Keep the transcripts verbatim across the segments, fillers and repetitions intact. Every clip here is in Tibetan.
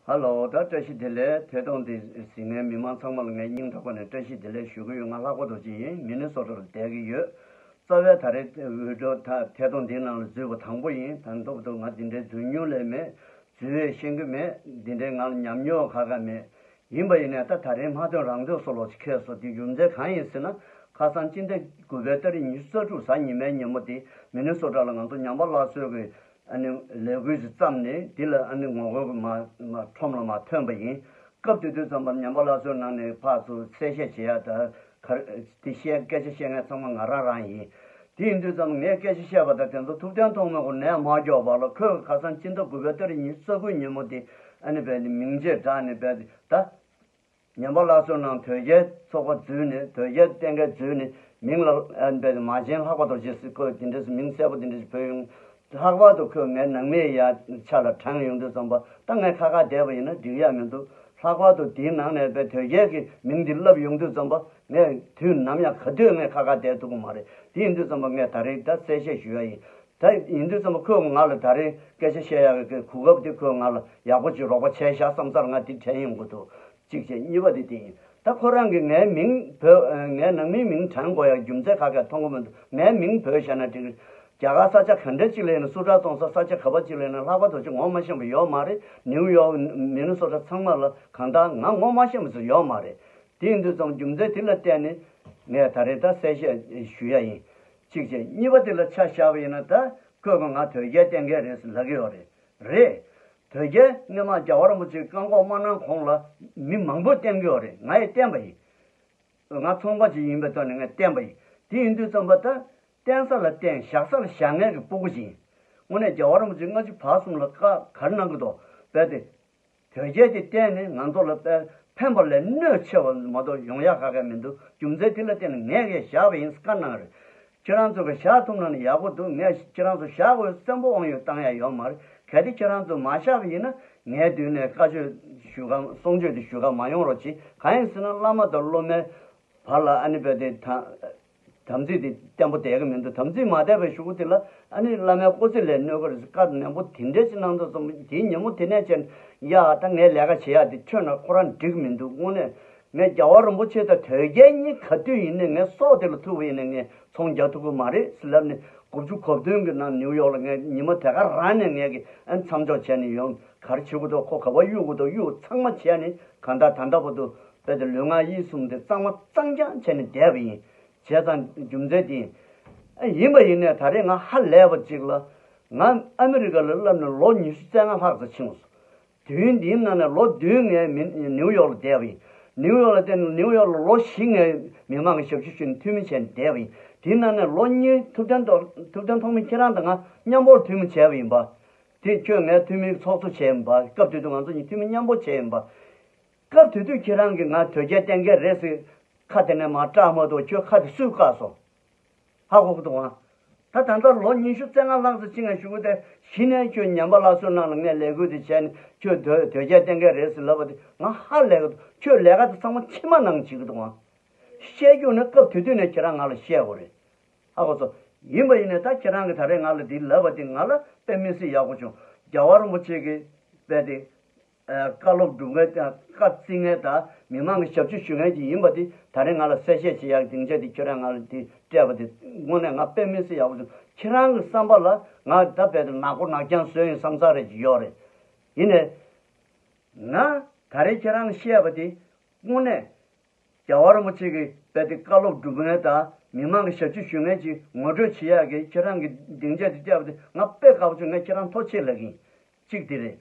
ཧ་ལོ། ད་བཀྲ་ཤིས་བདེ་ལེགས། ཐད་གཏོང་འདི་གཟིགས་མཁན་མི་མང་ཚང་མ་ལ་ངས་སྙིང་ཐག་པ་ནས་བཀྲ་ཤིས་བདེ་ལེགས་ཞུ་གི་ཡོད། ང་ལྷག་པ་རྡོ་རྗེ་ཡིན། མི་ནི་སོ་ཊ་ལ་བསྡད་ཀྱི་ཡོད། རྩ་བའི་ད་རེས་འུད་སྒྲོག་ད་ཐད་གཏོང་འདིའི་ནང་ལ་འཛུལ་བ་དང་པོ་ཡིན། ད་མདོར་བསྡུ་ང་འདི་འདྲའི་འཛུལ་མྱོང་ལས་མེད། འཛུལ་བས་ཤེས་ཀྱི་མེད། འདི་འདྲའི་ང་ལ་ཉམས་མྱོང་ཁ་ཁ་མེད། ཡིན་པ་ཡིན་ནའི་ད་ད་རེས་མ་ཐོན་རང་ཐོན་སོ་ལོ་ཅིག་ཁེལ་སོང་། དེ་རྒྱུ་མཚན་གང་ཡིན་ཟེར་ན། ཁ་སང་སྤྱི་ཟླ་དགུ་པའི་ཏ་རིག་ཉི་ཤུ་རྩ་དྲུག་གཟའ་ཉི་མའི་ཉིན་མོ་དེ་མི་ནི་སོ་ཊ་ལ་ང་ཚོ་ཉམས་པ་སླར་གསོའི་གི་ཨ་ནི་ལས་འགུལ་ཞིག་བརྩམས་ནས། འདི་ལ་ཨ་ནི་ངོ་རྒོལ་གི་མ་མ་ཁྲོམ་ལ་མ་ཐོན་པ་ཡིན། སྐབས་དེ་དུས་ཙམ་པ་ཉམས་པ་སླར་གསོའི་ནང་ནས་ཕར་ཚུར་གསལ་བཤད་བྱེད་ཡ་ད་ག་རེ་དེ་བཤད། སྐད་ཆ་བཤད་མཁན་ཚང་མ་ང་རང་རང་ཡིན། དེ་ཡིན་དུས་ཙམ་ངས་སྐད་ཆ་བཤད་པ་དང་དེ་ཚོ་ཐུབ་བསྟན་ཐོགས་མེད་ཁོ་ནས་མ་འགྱོགས་པ་ལ། ཁོས་ཁ་སང་སྤྱི་ཟླ་དགུ་པའི་ཏ་རིག་ཉི་ཤུ་རྩ་དགུའི་ཉིན་མོ་དེ་ཨ་ནི་རྦད་དེ་མིང་ཆད་བསྒྲགས་ནས་རྦད་དེ་ད། ཉམས་པ་སླར་གསོའི་ནང་དོལ་རྒྱལ་ཚོགས་པ་འཛུལ་ནས། དོལ་རྒྱལ་གཏན་འཁེལ་འཛུལ་ནས། མིང་ལ་ཨ་ནི་རྦད་དེ་མ་བྱན་ལྷག་པ་རྡོ་རྗེ་ཟེར། ཁོས་དེ་འདྲ་ཟེར་མིང་གསལ་པོ་དེ་འདྲ་ཞིག་བོས་ཡོང་། ལྷག་པར་དུ་ཁོས་ངའི་ནང་མིའི་ཡ་ཆ་ལ་དྲངས་ཡོང་དུས་ཙམ་པ། ད་ངས་ཁ་ཁ་བསྡད་པ་ཡིན་ན་འགྲིག་ཡ་མི་འདུག་ལྷག་པར་དུ་དེའི་ནང་ནས་རྦད་དོལ་རྒྱལ་གྱི་མིང་འདི་ལབ་ཡོང་དུས་ཙམ་པ། ངས་དུས་ནམ་ཡང་ག་དུས་ངས་ཁ་ཁ་བསྡད་ཐུབ་ཀྱི་མ་རེད། དེ་ཡིན་དུས་ཙམ་པ་ངས་ད་རེས་ད་གསལ་བཤད་ཞུ་ཡ་ཡིན། ད་ཡིན་དུས་ཙམ་པ་ཁོས་ང་ལ་ད་རེས་སྐད་ཆ་བཤད་ཡག་གི་གོ་སྐབས་དེ་ཁོས་ང་ལ་ཡག་པོ་ཅིག་རོགས་པ་བྱས་བཞག་བསམ་སར་ང་དེ་དྲན་ཡོང་གི་འདུག་གཅིག་བྱས། གཉིས་པ་དེ་དེ་ཡིན། ད་ཁོ་རང་གིས་ངའི་མིང་བོས། ངའི་ནང་མིའི་མིང་དྲན་དགོས་ཡག་རྒྱུ་མཚན་ག་གེ་མཐོང་གི་མི་འདུག་ངའི་མིང་བོས་བཞག་ན་འགྲིག་རྒྱ་གར་ས་ཆ་ག་འདྲ་ཅིག་ལ་ཡིན་ན། སུ་ཊར་བཙོང་ས་ས་ཆ་ག་པ་ཅིག་ལ་ཡིན་ན། ལྷག་པར་དུ་ཅིག་ངོ་མ་ཤེས་པ་ཡོད་མ་རེད། ནིའུ་ཡོག་མི་ནི་སོ་ཊ་ཚང་མ་ལ་གང་ལྟར་ང་ངོ་མ་ཤེས་པ་ཟེར་ཡོད་མ་རེད། དེ་ཡིན་དུས་ཙམ་རྒྱུ་མཚན་དེ་ལ་བརྟེན་ནས་ངས་ད་རེས་ད་གསལ་བཤད་ཞུ་ཡ་ཡིན། གཅིག་བྱས། གཉིས་པ་དེ་ལ་ཆ་བཞག་པ་ཡིན་ན། ད་ཁོས་ང་དོལ་རྒྱལ་གཏན་འཁེལ་རེད་ཟེར་ལབ་ཀྱི་ཡོད་རེད། རེད། དོལ་རྒྱལ་སྔོན་མ་རྒྱལ་བ་རིན་པོ་ཆེས་བཀག་འགོག་མ་གནང་གོང་ལ་མི་མང་པོས་བསྟན་གྱི་ཡོད་རེད། ང་ཡིས་བསྟན་པ་ཡིན། ང་ཚོང་པ་ཅིག་ཡིན་པའི་ཐོག་ནས་ངས་བསྟན་པ་ཡིན། དེ་ཡིན་དུས་ཙམ་པ་ད་བསྟན་ས་ལ་བསྟན། བཞག་ས་ལ་བཞག་མཁན་གྱི་སྤུ་གུ་ཅིག་ཡིན། དངོས་གནས་རྒྱལ་བ་རིན་པོ་ཆེ་སྔ་ཕྱི་བར་གསུམ་ལ་བཀའ་ག་རེ་གནང་གི་འདུག་རྦད་དེ། དོལ་རྒྱལ་དེ་བསྟན་ནས་ང་ཚོ་ལ་དཔེ་ཕན་པ་ལས་གནོད་ཆེ་བ་མ་གཏོགས་ཡོང་ཡག་ག་གེ་མི་འདུག་རྒྱུ་མཚན་དེ་ལ་བརྟེན་ནས་ངས་ངས་བཞག་པ་ཡིན་ཟེར་བཀའ་གནང་རེད། ཁྱེད་རང་ཚོ་གིས་བཞག་ཐུབ་ན་ནི་ཡག་པོ་འདུག་ངས་ཁྱེད་རང་ཚོ་བཞག་དགོས་བཙན་པོ་དབང་ཡོད་བཏང་ཡ་ཡོད་མ་རེད། གལ་ཏེ་ཁྱེད་རང་ཚོ་མ་བཞག་པ་ཡིན་ན། ངའི་མདུན་ནས་བཀའ་ཆོས་ཞུ་ག་གསུང་ཆོས་དེ་ཞུ་ག་མ་ཡོང་རོགས་གྱིས། གང་ཡིན་ཟེར་ན། བླ་མ་དང་སློབ་མའི་བར་ལ་ཨ་ནི་རྦད་དེ་དམ་དམ་ཚིག་དེ་བརྟན་པོ་བསྡད་ཀྱི་མི་འདུག་དམ་ཚིག་མ་བསྡད་པའི་གཞུག་གུ་དེ་ལ་ཨ་ནི་བླ་མའི་སྐུ་ཚེ་ལ་གནོད་ཀྱི་རེད་ཟེར་བཀའ་ནན་པོ་དེ་འདྲ་ཞིག་གནང་དུས་ཙམ། དེའི་ཉིན་མོ་དེ་ནས་བྱས་ནས། ཡ། ད་ངའི་ལས་ཀ་བྱེད་ཡག་དེ་འཕྲོས་ན་ཁོ་རང་འགྲིག་གི་མི་འདུག་དངོས་གནས་ངས་རྒྱལ་བ་རིན་པོ་ཆེ་དང་དོལ་རྒྱལ་གཉིས་ག་དུས་ཡིན་ནའི་ངའི་སྲོག་དེ་ལ་ཐུག་པ་ཡིན་ནའི་ངས་ཚོང་རྒྱག་ཐུབ་ཀྱི་མ་རེད་ཟེར་ལབ་ནས། དགུ་བཅུ་གོ་བདུན་གྱི་ནང་ནིའུ་ཡོག་ལ་ངས་ཉི་མ་དེ་ག་རང་ནས་ངས་ཀྱི་ཨ་མཚམས་འཇོག་བྱས་ནས་ཡོང་། ག་རེ་བྱེད་དགོས་འདུག་ཁོ་ག་པར་གཡུག་དགོས་འདུག་གཡུག་ཚང་མ་བྱས་ནས། གང་ལྟར་ད་ལྟ་བར་དུ་རྦད་དེ་ལུས་ངག་ཡིད་གསུམ་དེ་གཙང་མ་གཙང་རྐྱང་བྱས་ནས་བསྡད་པ་ཡིན། བྱས་ཙང་རྒྱུ་མཚན་དེ་ཡིན། ཨ། ཡིན་པ་ཡིན་ནའི་ད་རེས་ང་ཧ་ལས་པ་ཅིག་ལ། ང་ཨ་མི་རི་ཀ་ལ་སླེབས་ནས་ལོ་ཉི་ཤུ་རྩ་ལྔ་ལྷག་ཙམ་ཕྱིན་སོང་། དུས་ཡུན་འདིའི་ནང་ནས་ལོ་བདུན་ངས་མི་ནིའུ་ཡོག་ལ་བསྡད་པ་ཡིན། ནིའུ་ཡོག་ལ་བསྡད་ནས། ནིའུ་ཡོག་ལ་ལོ་བཞི་ངས་མི་མང་གི་ཞབས་ཞུ་ཞུས་ནས་འཐུས་མི་བྱས་ནས་བསྡད་པ་ཡིན། དེའི་ནང་ནས་ལོ་གཉིས་ཐུབ་བསྟན་ཐོག་ཐུབ་བསྟན་ཐོགས་མེད་ཁྱེད་རང་དང་ང་མཉམ་པོར་འཐུས་མི་བྱས་པ་ཡིན་པ། དེ་ཁྱོད་ངའི་འཐུས་མིའི་ཚོགས་གཙོ་བྱས་ཡིན་པ། སྐབས་དེ་དུས་ང་ཚོ་གཉིས་འཐུས་མི་མཉམ་པོ་བྱས་ཡིན་པ། སྐབས་དེ་དུས་ཁྱེད་རང་གིས་ང་དོལ་རྒྱལ་གཏན་འཁེལ་རེད་ཟེར་ཁ་དེ་ནས་མར་བཀྲག་མ་གཏོགས་ཁྱོད་ཁ་དེ་སུས་བཀག་སོང་། ཧ་གོ་གི་འདུག་ཨང་། ད་ད་ལྟ་ལོ་ཉི་ཤུ་རྩ་ལྔ་ལྷག་ཙམ་ཕྱིན་ནས་གཞུག་གུ་དེ་གཞི་ནས་ཁྱོད་ཉམས་པ་སླར་གསོའི་ནང་ལ་ངས་ལས་འགུལ་དེ་བྱས་ནས། ཁྱོད་དོལ་དོལ་རྒྱལ་གཏན་འཁེལ་རེད་ཟེར་ལབ་པ་དེ་ང་ཧ་ལས་གི་འདུག་ཁྱོད་ལས་ཀ་དེ་ཚང་མ་ཕྱི་མ་གནང་བྱེད་ཀྱི་འདུག་ཨང་། བཤད་རྒྱུ་ནི་སྐབས་དེ་དུས་ནས་ཁྱེད་རང་ང་ལ་བཤད་དགོས་རེད། ཧ་གོ་སོང་། ཡིན་པ་ཡིན་ནའི་ད་ཁྱེད་རང་གིས་ད་རེས་ང་ལ་འདི་ལབ་པ་དེ་ང་ལ་དཔེ་མི་སྲིད་ཡག་པོ་བྱུང་། རྒྱལ་བ་རིན་པོ་ཆེ་གིས་དཔེ་དེ། ཨ། བཀའ་སློབ་སྒྲུབ་མཁན་དང་བཀའ་བརྩི་མཁན་དང་མི་མང་གི་ཞབས་ཕྱི་ཞུ་མཁན་ཅིག་ཡིན་པ་དེ་ད་རེས་ང་ལ་གསལ་བཤད་བྱེད་ཡག་སྡིངས་ཆ་དེ་ཁྱེད་རང་ང་ལ་དེ་སྤྲད་པ་དེ་དངོས་གནས་ང་དཔེ་མི་སྲིད་ཡག་པོ་བྱུང་། ཁྱེད་རང་གི་བསམ་པ་ལ་ང་ད་དཔེ་དེ་ནག་པོ་ནག་རྐྱང་བཟོས་ཡིན་བསམ་ཚར་རེ་ཅིག་ཡོད་རེད། ཡིན་ནའི་ང་ད་རེས་ཁྱེད་རང་ལ་བཤད་པ་དེ་དངོས་གནས། རྒྱལ་བ་རིན་པོ་ཆེ་གིས་དཔེ་དེ་བཀའ་སློབ་སྒྲུབ་མཁན་དང་མི་མང་གི་ཞབས་ཕྱི་ཞུ་མཁན་ཅིག་ངོ་སྤྲོད་བྱེད་ཡག་གི་ཁྱེད་རང་གི་སྡིངས་ཆ་དེ་སྤྲད་པ་དེ་ང་དཔེ་དགའ་པོ་བྱུང་། ངས་ཁྱེད་རང་ཐུགས་རྗེ་ཆེ་ལབ་ཀྱི་ཡིན། གཅིག་དེ་རེད།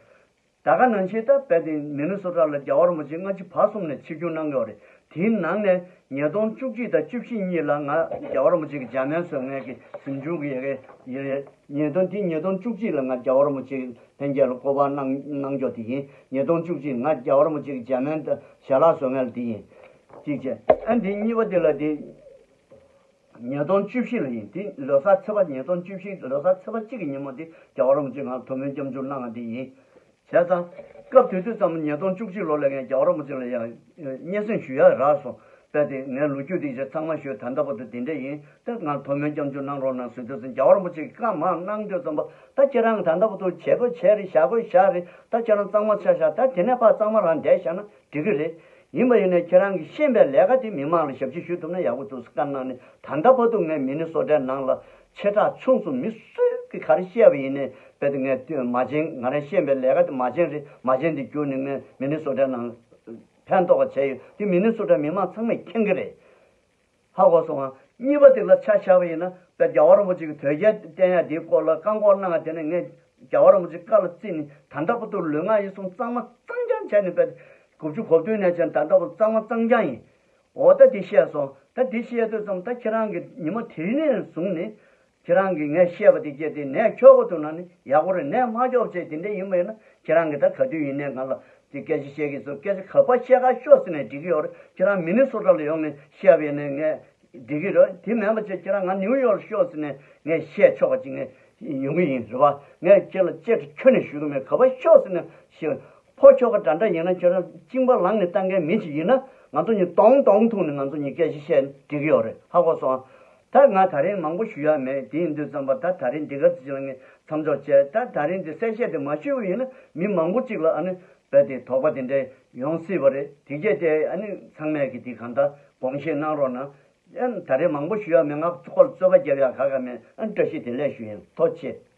ད་ག་ནང་བཞིན་ད་དཔེ་དེ་མི་ནི་སོ་ཊ་ལ་རྒྱལ་བ་རིན་པོ་ཆེ་སྔ་ཕྱི་བར་གསུམ་ནས་ཆིབས་བསྒྱུར་གནང་ཡོད་རེད། དེའི་ནང་ནས་ཉིས་སྟོང་བཅུ་གཅིག་དང་བཅུ་བཞི་གཉིས་ལ་ང་རྒྱལ་བ་རིན་པོ་ཆེ་གི་འཇར་མན་བཟོ་མཁན་གྱི་གཟིམ་ཆུང་གི་ཡ་གི་ཡིན་རེད། ཉིས་སྟོང་དེ་ཉིས་སྟོང་བཅུ་གཅིག་ལ་ང་རྒྱལ་བ་རིན་པོ་ཆེ་ལྷན་རྒྱས་ལ་སྐུ་པར་གནང་གནང་ཕྱོགས་དེ་ཡིན། ཉིས་སྟོང་བཅུ་གཅིག་ང་རྒྱལ་བ་རིན་པོ་ཆེ་གི་འཇར་མན་དུ་ཞལ་ལག་བཟོ་མཁན་ལ་དེ་ཡིན། གཅིག་བྱས། ཨ། འདི་གཉིས་པ་དེ་ལ་དེ་ཉིས་སྟོང་བཅུ་བཞི་ལ་ཡིན། དེ་ལོ་གསར་ཚེས་པ། ཉིས་སྟོང་བཅུ་བཞི་ལོ་གསར་ཚེས་པ་གཅིག་གི་ཉིན་མོ་དེ་རྒྱལ་བ་རིན་པོ་ཆེ་ང་ལ་ཐུགས་སྨོན་སྐྱབས་འཇུག་གནང་བ་དེ་ཡིན། བྱས་ཙང་སྐབས་དེ་དུས་ཙམ་ཉིས་སྟོང་བཅུ་གཅིག་ལོ་ལ་ངས་རྒྱལ་བ་རིན་པོ་ཆེ་ལ་ཡང་སྙན་སེང་ཞུ་ཡ་རག་སོང་། དཔེ་དེ་ངའི་ལོ་རྒྱུས་དེ་ཚང་མ་ཞུས། ད་ལྟ་བར་དུ་དེ་འདྲ་ཡིན། ད་ང་ཐོག་མའི་སྐྱབས་འཇུག་གནང་རོགས་གནང་ཟེར་དུས་ཙམ་རྒྱལ་བ་རིན་པོ་ཆེ་གིས་བཀའ་མར་གནང་དུས་ཙམ་པ། ད་ཁྱེད་རང་ད་ལྟ་བར་དུ་བྱེད་དགོས་བྱས་རེད། བཞག་དགོས་བཞག་རེད། ད་ཁྱེད་རང་གཙང་མ་ཆ་བཞག་ད་དེ་ནས་ཕར་གཙང་མ་རང་བསྡད་བཞག་ན་འགྲིག་གི་རེད། ཡིན་པ་ཡིན་ནའི་ཁྱེད་རང་གིས་ཤེས་པའི་ལས་ཀ་དེ་མི་མང་ལ་ཞབས་ཕྱི་ཞུ་ཐུབ་ན་ཡག་པོ་འདུག་ཟེར་བཀའ་གནང་ནས། ད་ལྟ་བར་དུ་ངས་མི་ནི་སོ་ཊའི་ནང་ལ་ཆེ་ཕྲ་ཆུང་གསུམ་མི་སུས་ཀྱིས་ག་རེ་བཤད་པ་ཡིན་ནའི་དཔེ་དེ་ངས་མ་བྱན། ང་རང་ཤེས་པའི་ལས་ཀ་དེ་མ་བྱན་རེད། མ་བྱན་དེ་བསྒྱུར་ནས་ངས་མི་ནི་སོ་ཊའི་ནང་ཕན་ཐོགས་པ་བྱས་ཡོད། དེ་མི་ནི་སོ་ཊའི་མི་མང་ཚང་མས་མཁྱེན་གྱི་རེད། ཧ་གོ་སོང་ང་། གཉིས་པ་དེ་ལ་ཆ་བཞག་པ་ཡིན་ན། དཔེ་རྒྱལ་བ་རིན་པོ་ཆེ་གི་དོལ་རྒྱལ་བསྟེན་ཡ་དེའི་སྐོར་ལ་བཀག་འགོག་གནང་བ་དེ་ནས་ངས་རྒྱལ་བ་རིན་པོ་ཆེ་བཀའ་ལ་བརྩིས་ནས། ད་ལྟ་བར་དུ་ལུས་ངག་ཡིད་གསུམ་གཙང་མ་གཙང་རྐྱང་བྱས་ནས། དཔེ་དགུ་བཅུ་གོ་བདུན་ནས་བྱས་ནས་ད་ལྟ་བར་གཙང་མ་གཙང་རྐྱང་ཡིན། འོ་ད་དེ་བཤད་སོང་། ད་དེ་བཤད་དུས་ཙམ་ད་ཁྱེད་རང་གིས་ཉི་མ་དེ་ནས་བཟུང་ནས། ཁྱེད་རང་གིས་ངས་བཤད་པ་དེ་སྐད་དེ་ནས་འཁྱོག་པ་ཐུབ་ན་ནི་ཡག་པོ་རེད། ནས་མ་འཁྱོག་བྱས་དེ་འདྲ་ཡིན་པ་ཡིན་ན། ཁྱེད་རང་གིས་ད་ག་དུས་ཡིན་ནའི་ང་ལ་དེ་སྐད་ཆ་བཤད་ཀྱི་སོང་། སྐད་ཆ་ག་པར་བཤད་ག་ཤོག་ཟེར་ནས་འགྲིག་གི་ཡོད་རེད། ཁྱེད་རང་མི་ནི་སོ་ཊ་ལ་ཡོང་ནས་བཤད་པ་ཡིན་ནའི་ངས་འགྲིག་གི་རེད། དེ་མིན་པ་བྱས་ཁྱེད་རང་ང་ནིའུ་ཡོག་ལ་ཤོག་ཟེར་ནས་ངས་བཤད་ཆོག་པ་ཅིག་ངས་ཡོང་གི་ཡིན། རེད་པ། ངས་ཁྱེད་ལ་གཅིག་ཁྱོན་ནས་ཞུ་གི་མེད། ག་པར་ཤོག་ཟེར་ནས་ཞུ། ཕོ་ཁྱོ་ག་འདྲ་འདྲ་ཡིན་ན། ཁྱེད་རང་གཅིན་པ་ལངས་ནས་བཏང་མཁན་མི་ཞིག་ཡིན་ན། ང་ཚོ་གཉིས་གདོང་གདོང་ཐུག་ནས་ང་ཚོ་གཉིས་སྐད་ཆ་བཤད་འགྲིག་གི་ཡོད་རེད། ཧ་གོ་སོང་། ད་ང་ད་རིང་མང་པོ་ཞུ་ཡ་མེད། དེ་ཡིན་དུས་ཙམ་པ་ད་ད་རིང་འདི་ག་ཚོད་ཅིག་ལ་ངས་མཚམས་འཇོག་བྱས། ད་ད་རིང་འདི་གསལ་བཤད་དེ་མ་ཞུས་པ་ཡིན་ན་མི་མང་པོ་ཅིག་ལ་ཨ་ནི་རྦད་དེ་དོགས་པ་དེ་འདྲ་ཡོང་སྲིད་པ་རེད། དེ་གས་དེ་ཨ་ནི་ཚང་མས་ཀྱི་དེ་གང་ལྟར་དགོངས་བཞེས་གནང་རོགས་གནང་། ཨ་ནི་ད་རིང་མང་པོ་ཞུ་ཡ་མེད། ང་ཁོ་ལ་རྩོད་པ་རྒྱབ་ཡ་ག་ག་མེད། ཨ་ནི་བཀྲ་ཤིས་བདེ་ལེགས་ཞུ་ཡིན། ཐུགས་རྗེ་ཆེ།